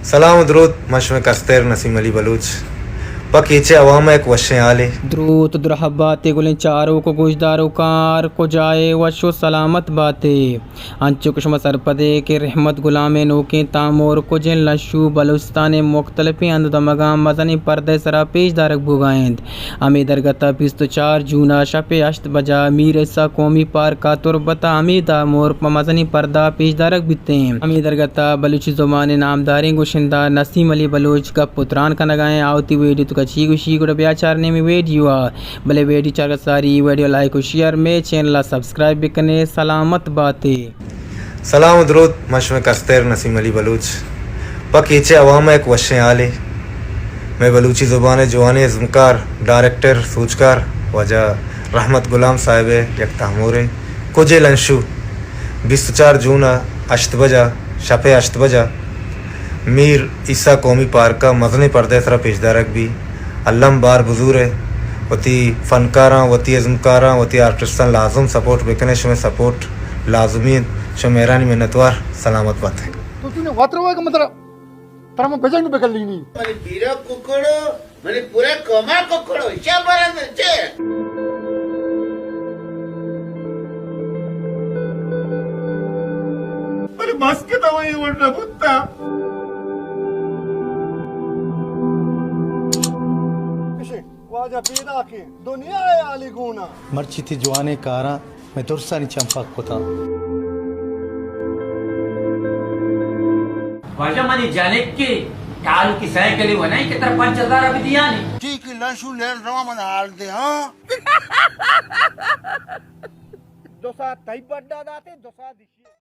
سلام و درود، من شمئے کستر نسیم علی بلوچ۔ پہ کیچ ءِ عوام ءَ یک وشیں حالے۔ دروت درہباتے گلیں چاروک و گوشداروکاں، ہر کجا ئے وش و سلامت باتے۔ انچو کہ شما سرپد ئے کہ رحمت گلام ءِ نوکیں تامر کجیں لنشو بلوچستان ءِ مختلفیں ہند و دمگاں مزنیں پردہ ءِ سرا پیش دارگ بوگا انت۔ ہمے درگت ءَ بیست و چار جون ءَ شپ ءِ ہشت بجا میر عیسی قومی پارک ءَ تربت ءَ ہمے تامر پہ مزنیں پردہ ءَ پیش دارگ بیتیں۔ ہمے درگت ءَ بلوچی زبان ءِ نامداریں گشندہ نسیم علی بلوچ گپ و تران کنگا ایں۔ آ وتی ویڈیو توکا چی گوشی، گڑا بیا چاریں ہمے ویڈیو ءَ۔ بلے ویڈیو چارگ ءَ ساری ویڈیو لائک و شیئر، مئے چینل ءَ سبسکرائب بکنے۔ سلامت باتے۔ سلام و درود، من شمئے کستر نسیم علی بلوچ۔ پہ کیچ ءِ عوام ءَ یک وشیں حالے۔ مئے بلوچی زبان ءِ جوانیں ازمکار، ڈائریکٹر، سوجکار واجہ رحمت گلام صاحب ءِ یک تامرے کجے لنشو، بیست و چار جون ءَ ہشت بجا، شپ ءِ ہشت بجا میر عیسی قومی پارک ءَ مزنیں پردہ ءِ سرا پیش دارگ بی۔ الم بار بزور ءَ وتی فنکاراں، وتی ازمکاراں، وتی آرٹسٹاں لازم سپورٹ بکنے۔ شمئے سپورٹ لازمی انت۔ شمئے مہرانی منتوار۔ سلامت بات ئے۔ تو چونے واتر ہوئے کہ مطلب ترا من بجنگ بکلینی۔ منی پیرا ککڑو، منی پورا قوما ککڑو، شب برندر چیر۔ منی بس کہ تو یہ وڑ نہ بوتا۔ واجہ پیداکیں دنیا ءِ حالی گونا۔ مرچی تئی جوانیں کاراں مئے درسانی چم پک کتاں۔ واجہ منی جنک کہ ٹالو کی سائیکل ءَ ونائیں کہ ترا پنچ ہزار ءَ بدیانی۔ ٹھیک ہے، لنشو لہر رواں من حال دے، ہاں؟ دو ساعت تئی بڈا داتے، دو ساعت